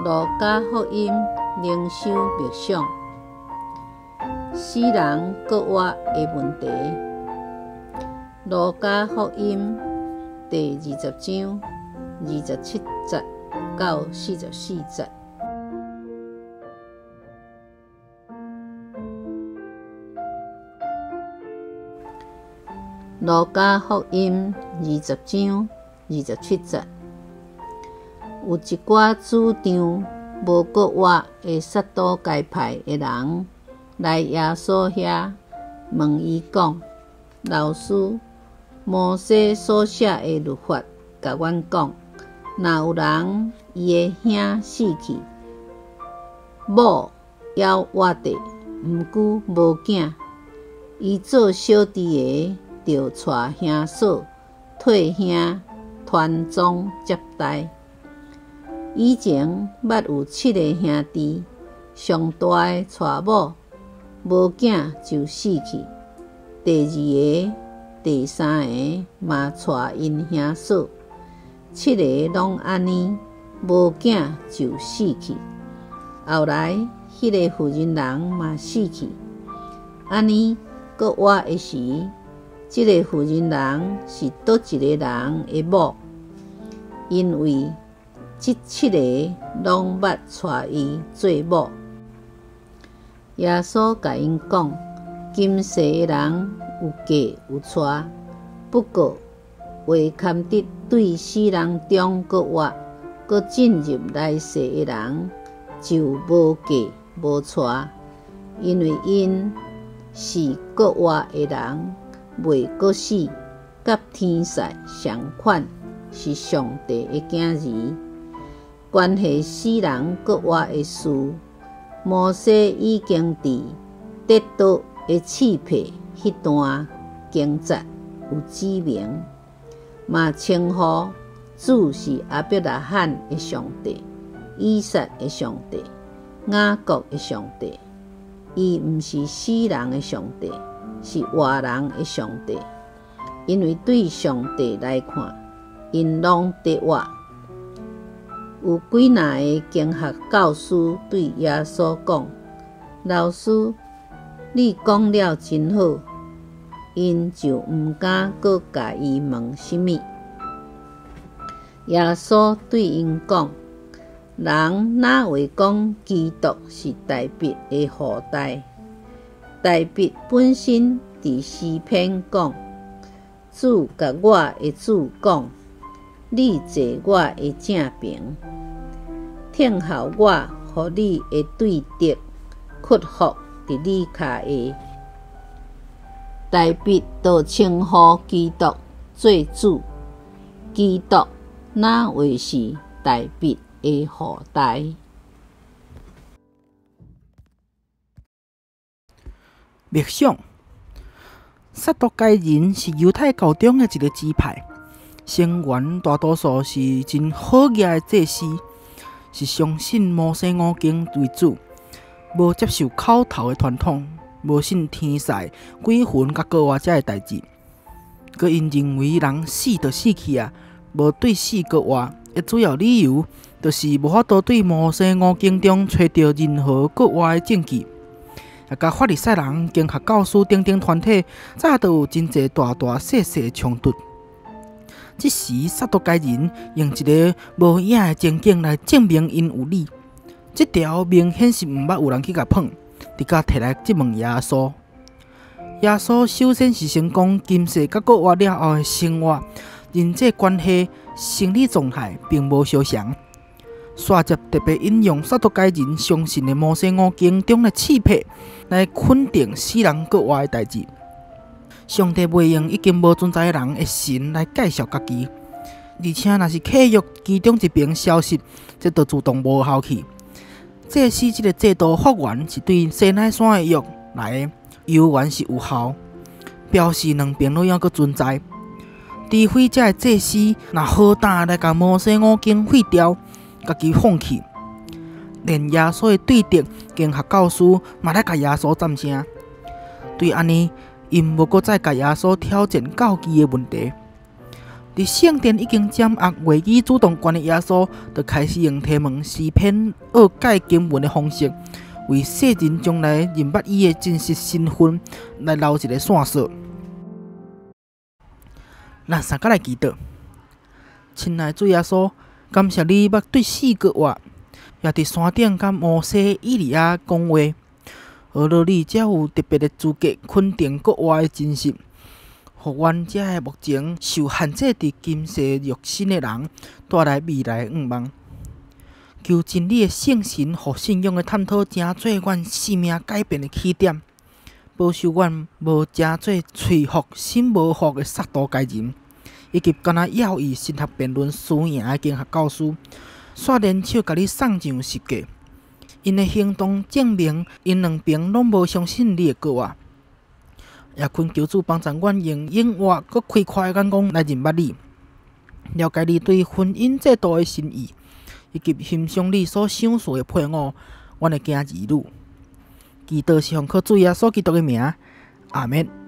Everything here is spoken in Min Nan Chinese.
路加福音靈修默想，死人閣活的問題。路加福音第20章27節到44節。路加福音二十章27節，有一寡主張無閣活的撒都該派的人來耶穌遐問伊講：老師，摩西所寫的律法共阮講，若有人伊的兄死去，某猶活著，毋過無囝，伊做小弟的著娶兄嫂，替兄傳宗接代。以前捌有七个兄弟，上大的娶某，無囝就死去；第二个、第三个嘛娶𪜶兄嫂，七个攏按呢，無囝就死去。後來，彼个婦人人嘛死去。按呢，閣活的時，這个婦人人是佗一个人的某？因為這七个攏捌娶伊做某。耶穌共𪜶講：今世的人有嫁有娶，不過話堪得對死人中閣活，閣進入來世的人，就無嫁無娶，因為𪜶是閣活的人，袂閣死，佮天使仝款，是上帝的囝兒。關係死人閣活的事，摩西已經佇得到的刺皮彼段經節有指明，嘛稱呼主是亞伯拉罕的上帝、以撒的上帝、雅各的上帝。伊毋是死人的上帝，是活人的上帝。因為對上帝來看，𪜶攏得活。有幾若个經學教師對耶穌講：老師，你講了真好。𪜶就毋敢閣共伊問啥物。耶穌對𪜶講：人哪會講基督是大衛的後代？大衛本身佇詩篇講：主共我的主講，你坐我的正爿，等候我予你的對敵屈服佇你跤下。大衛就稱呼基督做主，基督哪會是大衛的後代？默想，撒都該人是猶太教中的一个支派，成員大多數是真好額的祭司，是相信摩西五經為主，無接受口頭的傳統，無信天使、鬼魂佮閣活這的代誌。閣𪜶認為人死就死去啊，無對死閣活的主要理由，就是無法度對摩西五經中揣著任何閣活的證據。也佮法利賽人、經學教師等等團體，早就有真濟大大細細的衝突。這時，撒都該人用一个無影的情景來證明𪜶有理。這條明顯是毋捌有人去共碰，直佮提來質問耶穌。耶穌首先是先講今世佮閣活了後的生活、人際關係、生理狀態並無相仝。煞接特別引用撒都該人相信的摩西五經中的刺癖來肯定死人閣活的代誌。上帝袂用已經無存在的人的神來介紹家己，而且若是契約其中一邊消失，這就自動無效去。祭司這个制度發源是對西奈山的約來的，猶原是有效，表示兩邊攏猶閣存在。除非這个祭司若好膽來共摩西五經廢掉，家己放棄，連耶穌的對敵經學教師嘛來共耶穌贊聲。對按呢，𪜶無閣再共耶穌挑戰教義的問題。佇聖殿已經掌握話語主動權的耶穌，就開始用提問詩篇學解經文的方式，為世人將來認捌伊的真實身份來留一个線索。咱三個來祈禱。親愛主耶穌，感謝你捌對死閣活，也佇山頂佮摩西、以利亞講話，呵咾你才有特別的資格肯定閣活的真實。予阮遮个目前受限制佇今世肉身的人，帶來未來的願望。求真理的聖神，予信仰的探討，成做阮生命改變的起點，保守阮無成做喙服心無服的撒都該人，以及干焦猶豫神學辯論輸贏的經學教師，煞聯手共你送上十架。𪜶的行動證明，𪜶兩爿攏無相信你的閣活。也懇求主幫助阮用永活閣開闊的眼光來認捌你，了解你對婚姻制度的心意，以及欣賞你所賞賜的配偶，阮的囝兒女。祈禱是奉靠主耶穌基督的名，阿們。